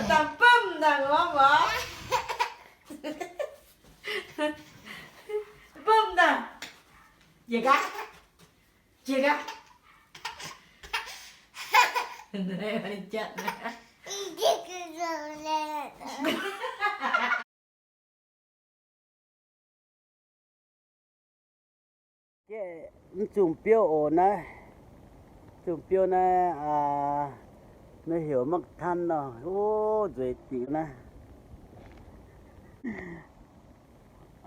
Dangh bumv dangh ngorv mor. Bumv dangh. Jiex gaax. Jiex gaax. Mv zungh biouv oc naaiv. Zungh biouv naaiv, aa, naaiv heuc mangc tan nor. Ov, nzueic dingc naaiv.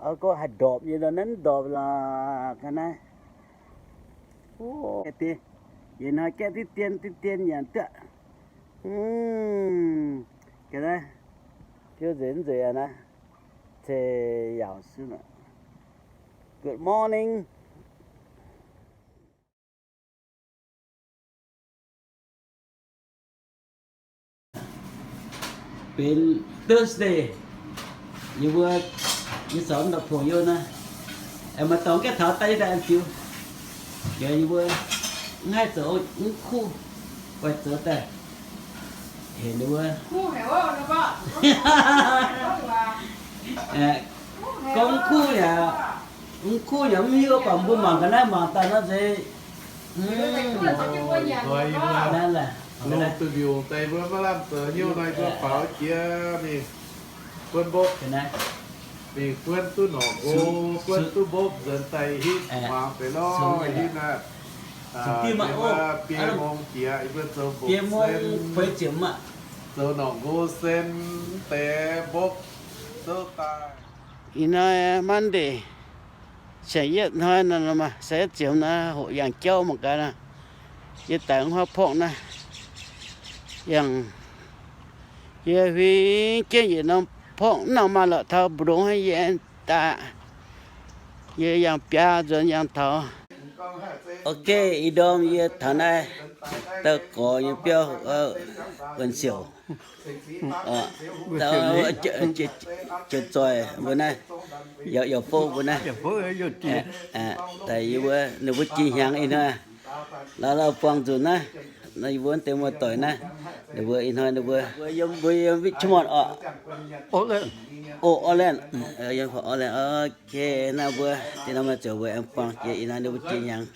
Ov, gorngv haih ndorpc nyei nor, naaiv mv ndorpc lorqc ga'naaiv. Ov, yietc hnoi gaeqv diqv dien diqv dien nyanc duqv. Ga'naaiv, biouv nzueic mv nzueic aqv naaiv. Ceix yaauc sun. Good morning. Benx Thursday, yie mbuo, yie caux mv dauh pong youh naaiv, aengx maaih dorngx gaeqv taux daaih yie daaih an ziux. Yie mbuo mv haih zoux mv kuv, oix zoux daaih heuc ninh mbuo. Gorngv mv kuv yaac, mv kuv yaac mv hiuv, baac mbuo mangc ga'naaiv mangc daaih nor nzeix. Lungh duih mbiungc daaih mbuo maiv lamh zoux hnyouv nor, mbuo faaux jiex mingh buonv mbopv. Mingh buonv duqv norqc nqox, buonv duqv mbopv nzuonx daaih hitv hmuangx deix lorh, hitv naaiv. Biei mungz jiex mbuo zoux mbopv sen, zoux norqc nqox sen, mv deix mbopv zouv daaih. Ih hnoi Monday, saeng yietv hnoi nor, saeng yietv ziepc naaiv, hoqc yangh jauv mangc gaax naaiv. Yie daic mv huaav porngv naaiv, yangh, yie huingx jienv yietc norm porngv, mv nangc maaih lorqc taux mbu'ndongx hnangv yie daaih. Yie yangh biaa nzuonx yangh taux. Ok, ih ndorm yie taux naaiv Dau Gorx nyei biauv, wuonh siouc, jiex zoih mbuo naaiv, yaac fouv mbuo naaiv. Daaih yie mbuo, ninh mbuo jiex hnyangx ih hnoi, laaix lauh buangh nzunc naaiv, yie mbuo deix muoz-doic naaiv, ninh mbuo ih hnoi ninh mbuo, mbuo yiem Richmond oc. O, Auckland. Yiem Auckland. Ok, naaiv mbuo, deix norm maaih ziouc mbuo aengx buangh jiex ih hnoi ninh mbuo jiex hnyangx.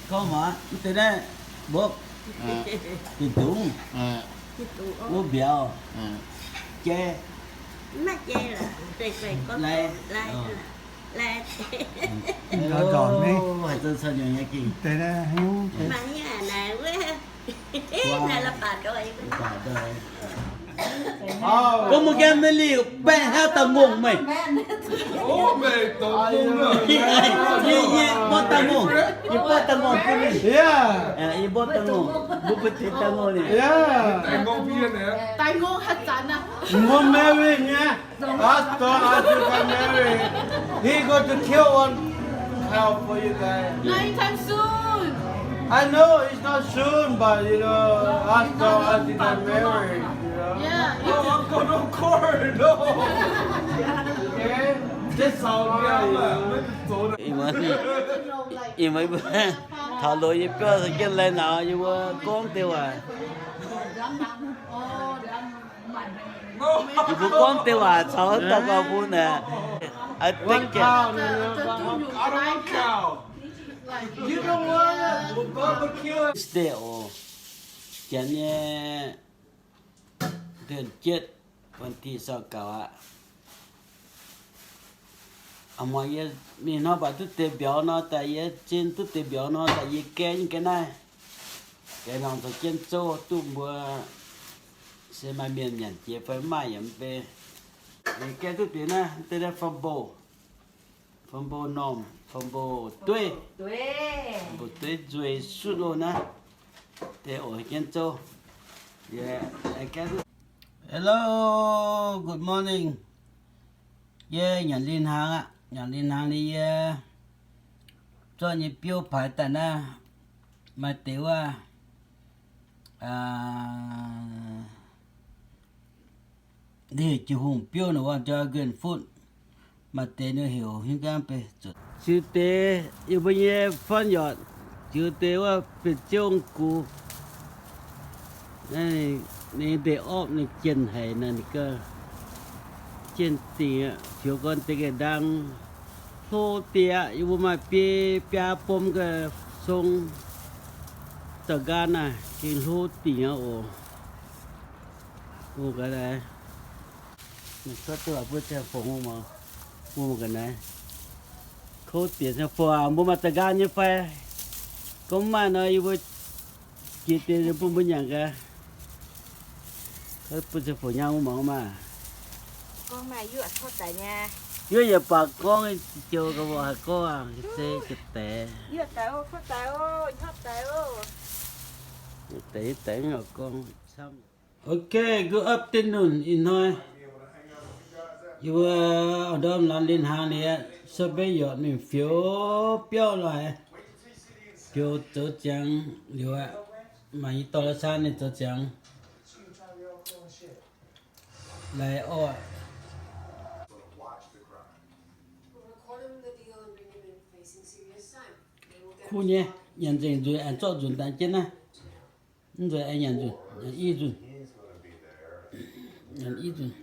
Gorngv maah, mv deix naaiv mbopv, dinh dungz, wuov mbiauz, jai. Lai. Haih zoux caux nyungc nyei gengh. Gorngv mbuo gaengh maiv liuz baeqv hnangv daaih ngongh meih. Yie, yie mborqv daaih ngongh. Yie mborqv daaih ngongh bun ninh. Yie mborqv daaih ngongh. Mbuo bun tengx daaih ngongh ninh. Mbuo marry nyei. Ask Dong ask you guys marry. He going to kill one cow for you guys. No, anytime soon. I know it's not soon, but you know, ask Dong ask you guys marry. You know? Yeah. No, I'm going to court. No. Okay. Just so you know. Ih muonz, ih muonz mbuo taux loz nyei biauv se jienv lai nauz yie mbuo gorngv deix waac. Yie mbuo gorngv deix waac caux dauh gauh bun aeqv, I think it. Stay oc. Janx nyei dunh jietv, วันที่ซาวเก้า aqv. A'muangx yie mingh hnoi baac duqv deix mbiauz nor, daaih yie zinh duqv deix mbiauz nor, daaih yie gaeqv nyei ga'naaiv, gaeqv nongc zoux jienv zouv duqv mbuo se maaih mienh nyanc jiex fai maaih yaac mv bei. Yie gaeqv duqv deix naaiv, deix naaiv fam mboh, fam mboh normh, fam mboh dueiv, fam mboh dueiv nzueic sutv loh naaiv. Deix oc jienv zouv. Hello, good morning. Yie nyanc lin hnaangx aqv. Nyanc lin hnaangx ni yie zorqv nyei biouv paaix daaih naaiv. Maaih deix wuov, aa, Liuz Jiex Hungh biouv naaic wuov, Dragon Fruit. Maaih deix nyei heuc hiuv gaanv bei zuqc. Ziux deix yie mbuo nyei fon yorc, ziux deix wuov benx ziouv gux. Ninh ndeic orpv ninh jienh haic naaic, ninh gauh jienh dingc aqv. Fioux gorn deix gaengh ndaang hlo deix aqv. Yie mbuo maaih biei biaa bom gauh song. Dauh nqaang naaiv gengh hlo dingc aqv oc. Mbuo ga'naaiv, mbuo ziangh fongc, mbuo ga'naaiv kouv diex ziangh fongc aac. Mbuo maaih da'nqaang nyei fai? Gorngv maaih nor, yie mbuo jiex deix bun mbuo nyanc gaax. Bun ziangh fongc nyaanh mbuo mangc maah. Yuoqv yaac baac gorngv joux ga'morc haiz gorngv se ga'deix. Deix deix gorngv camv. Ok, good afternoon. Ih hnoi yie mbuo ndorm laanh linh hnaangx liuz, se beiv yorqc mingh fioux biauv lorh haic. Fioux zoux ziangx liuz aqv. Mangc yie dorh la'saanh ninh zoux ziangx lai orqv. Kuv nyei, nyanc nzengc nzueic, aengx zorqv nzunc daaih jienv naaiv. Mv nzueic aengx nyanc nzunc, nyanc i nzunc. Nyanc i nzunc.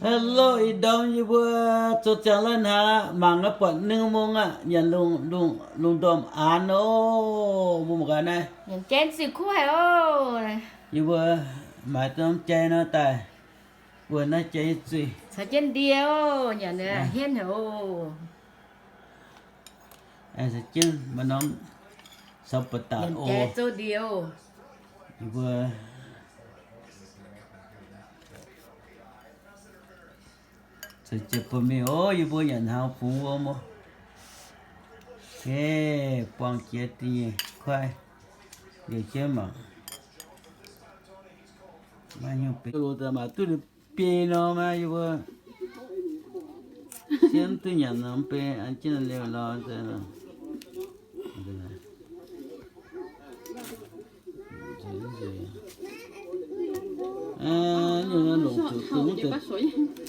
Hello, ih ndorm yie mbuo zoux ziangx la'hnaangx aqv. Mangc naaiv buatc ninh mungv aqv, nyanc lungh, lungh, lungh ndorm aanx oc. Mbuo mangc gaax naaiv. Nyanc jai ziqc kuv haic oc. Yie mbuo maaiz norm jai nor daaih, mbuo naaiv jai zuih. Caux jienv ndie oc, nyanc hienv haic oc. Caux jienv maaih norm saux ba'datc oc. Yie mbuo caux jienv bun mingh oc. Yie mbuo nyanc hnaangx fungx wuom oc. Buangh jiex da'nyeic kuaaiv liouc jienv mangc. Maiv hnyouv benx loz daaih maaih duqv ninh biei nor maiv, yie mbuo siemv duqv nyanc nor mv bei an jienv liouh lorz. Longc zuqc dongh deix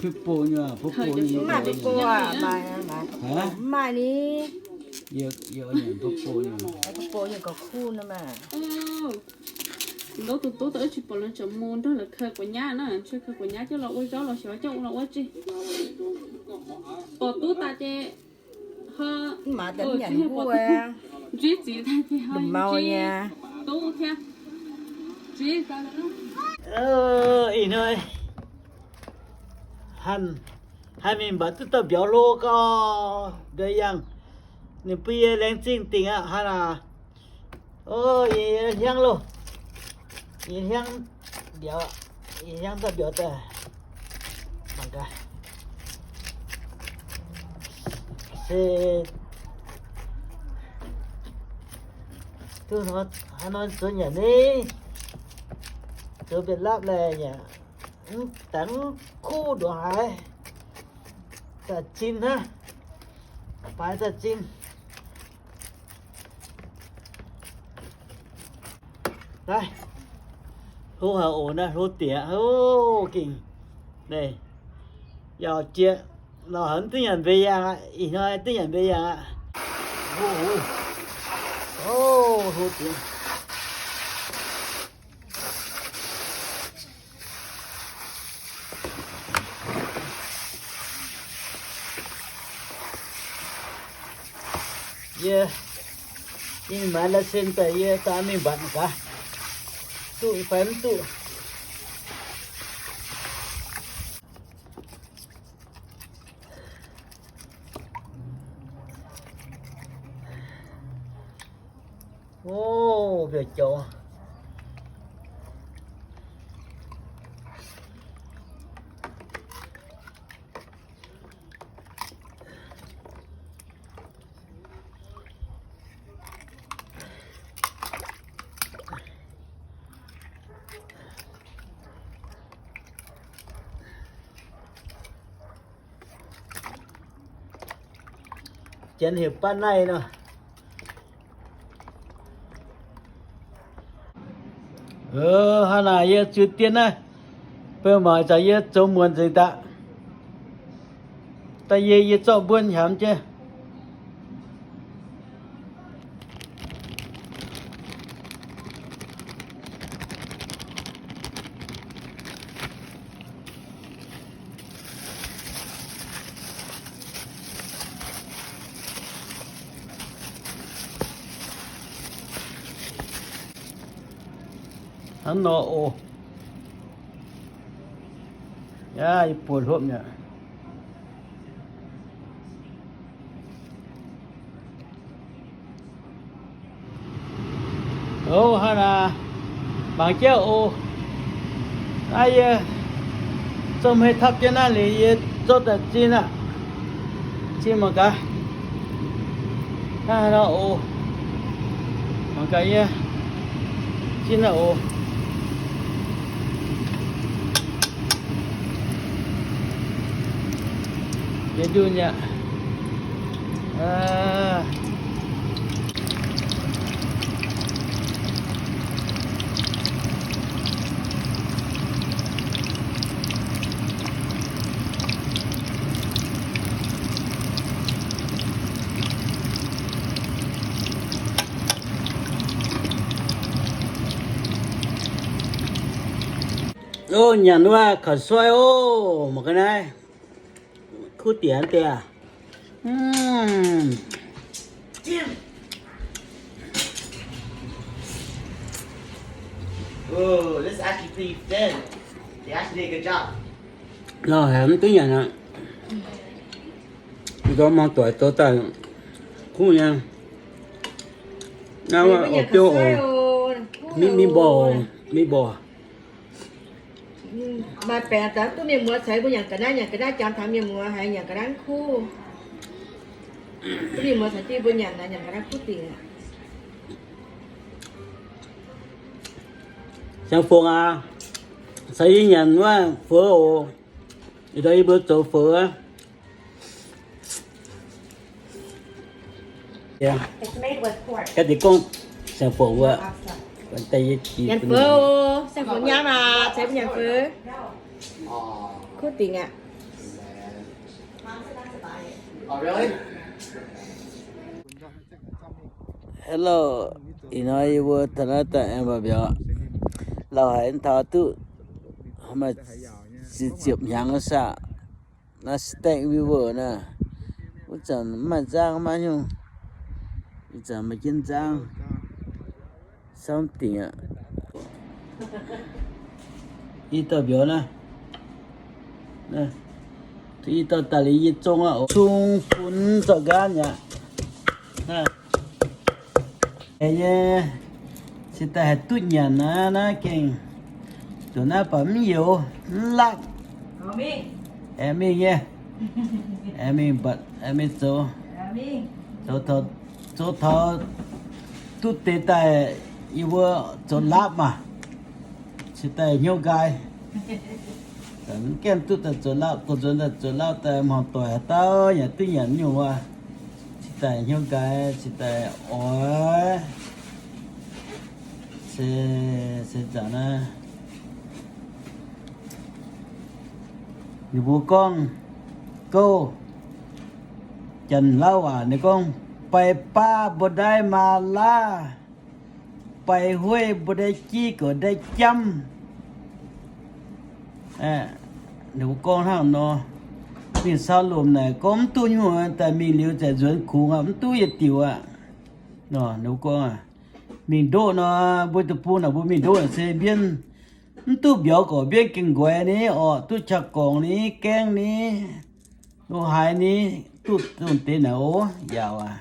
pui bo nyei, pui bo nyei. Mv maaih pui bo aac, maaih, maaih. Mv maaih ni. Yie, yie nyanc pui bo nyei. Pui bo nyei gauh kuv nor maah. Ndouv duqv duqv daaih, oix zuqc buatc lorz ziouc mus ndrauh la'keuv gu'nyaav naaiv, cie keuv gu'nyaav jienv lorz wuov zouv lorz xiox jienv wuov lorz wuov zinh. Buatc duqv daaih jiex, mv maaih deix nyanc nquov, nziev ziqc daaih jiex, mau nyei, duqv thiab. Ih hnoi hanh, hanh mingh mbatc duqv dauh mbiauz hlo gau, mbiauz yangh. Ninh bun yie laengz zingh dingc aqv, hanh aac. O, yie hnyangx loh. Yie hnyangx mbiauz, yie hnyangx dauh mbiauz daaih. Mangc gaax. Se duqv hnoi, haaix nor zoux nyanc ni? Zoux mbiauz lapv laeh nyanc. Mv dangx kuv nduqc haaix. Daaih zinh hnangv. Baaix daaih zinh. Naaiv, hlo haic oc, naaiv hlo diex aqv. O, gengh naaiv, yaac jiex, lorz haic mv duqv nyanc mbeix yangh aqv. Ih hnoi duqv nyanc mbeix yangh aqv. O, hlo diex. Yie, yie mingh maaiz license daaih, yie daaih mingh mbatc gaax, duqv fai mv duqv. O, mbiauz jauv. Janx heuc baav naih nor. Hnangv naaic yie ziux dien naaiv, Beu mangc zaqc yie zoux muonc nzengc daaih. Daaih yie, yie zorqv mbuonv hiamx jienv. Hnangv nor oc. Yaac yie buoz hlopv mi'aqv. Oc, hnangv naaic, mangc jienv oc. Naaiv yie zorqv hmei tapv jienv naaiv liuz, yie zorqv daaih zinh aqv. Zinh mangc gaax. Hnangv naaiv oc. Mangc gaax yie zinh naaiv oc. Yie ndunh mi'aqv. Oc, nyanc wuov kaux soi oc, mangc gaax naaiv. Kuv dingc deix aac. Nor haiz mv duqv nyanc aqv. Nzormv muangx doic zoux daaih kuv nyei. Naaiv wuov oix biouv oc. Mingh mborqc, mingh mborqc. Maaih baengc daaih duqv mienh muoz caux mbuo nyanc ga'naaiv, nyanc ga'naaiv jangx taux mienh muoz haiz nyanc ga'naaiv kuv. Duqv mienh muoz caux jienv mbuo nyanc, nyanc ga'naaiv kuv dingc. Siang-fongc aac, caux yie nyanc wuov foux oc. Ih ndorm yie mbuo zoux foux aqv. Gaax deix gorngv siang-fongc wuov, daaih yie jiex nyanc foux oc. Siang-fongc nyaam aac, caux mbuo nyanc foux. Kuv dingc aqv. Hello, ih hnoi yie mbuo taux naaiv daaih aengx mbuo mbiauz lauh haic taux duqv maaih ziepc hnyangx wuov saah. Naaiv Stack River naaiv, wuov zanc mv maaih nzangv maiv nyungc. Ih zanc maaih jienv nzangv, something aqv. I dauh mbiauz naaiv, i dauh daaih liuz yie zong aqv, zong funx zorqv nqaanv mi'aqv. Nyei, se daaih haih duqv nyanc naaiv, naaiv gengh zuqc naaiv baac mv youx mv laapv. Aengx mingh nyei, aengx mingh mbatc, aengx mingh zoux, zoux taux, zoux taux duqv deix daaih, yie mbuo zoux laapv maah, se daaih hnyouv nqaai. Mv gaengh duqv daaih zoux laapv, dongh nzuonx daaih zoux laapv daaih hmuangx doic haaix dauh yaac duqv nyanc nyungc wuov. Se daaih hnyouv nqaai, se daaih oix, se, se nzaanc naaiv. Ninh mbuo gorngv, gouv, Janx-Lauv waac ninh gorngv, baix baav mbuo ndaix maa laav, baix hueiv mbuo ndaix jiv goux ndaix jamv. Ninh mbuo gorngv hnangv nor, mingh sau lomc naaic gorngv mv duqv nyungc, daaih mingh liuz zaqc nzuonx kungx aqv, mv duqv yietc diuc aqv. Nor ninh mbuo gorngv, mingh ndoqv nor, mbuo deic-bung naaic mbuo mingh ndoqv naaic se mbienv, mv duqv mbiauz gorqv mbienv gengh nqoi ni, orqc, duqv qaqv gorngc ni, gaengv ni, lo haaix ni, duqv dongh deix naaic oc, yaac aac,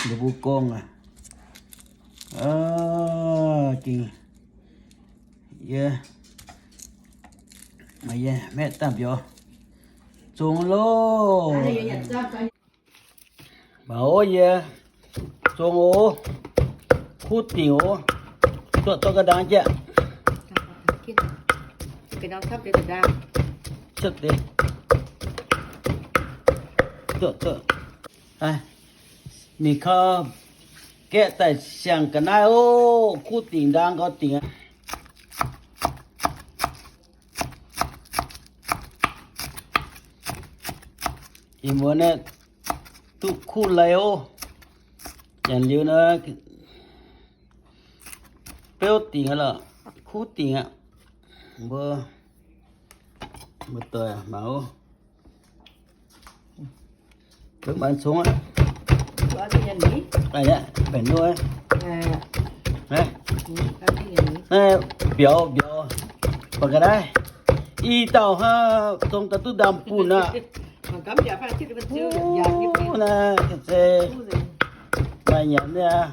ninh mbuo gorngv aqv. Gengh, yie, yie maeqv daaih mbiauz, zong loh. Mangc oc, yie zong oc, kuv dingc oc, zuoqv zorqv ga'ndaangc jieqv, cuotv deix, zuoqv, zuoqv, mingh kau gaeqv daaih siang ga'naaiv oc, kuv dingc ndaang gau dingc aqv. Ih muonz naaiv duqv kuv lai oc. Nyanc liuz nor, beuv dingc aqv lorqc, kuv dingc aqv. Mbuo, mbuo doic mangc oc. Mbuo mangc congx aqv. Mbenc lo, naaiv mbiauz, mbiauz, bangc ga'naaiv, i dauh hnangv zong daaih duqv ndaamv-bunh aqv. Naaiv se maaih nyanc nyei aqv.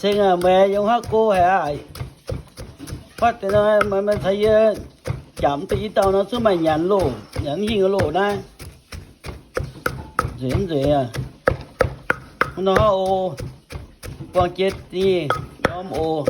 Ceng aac, meih yiem haav go haic aqv. Fatv deix nor, meih caux yie japc mv deix i dauh nor, zungv maaih nyanc loh, nyanc mv hingh loh naaiv. Nzueic mv nzueic aqv. Nor haav oc. Buangh jiex nyei norm oc.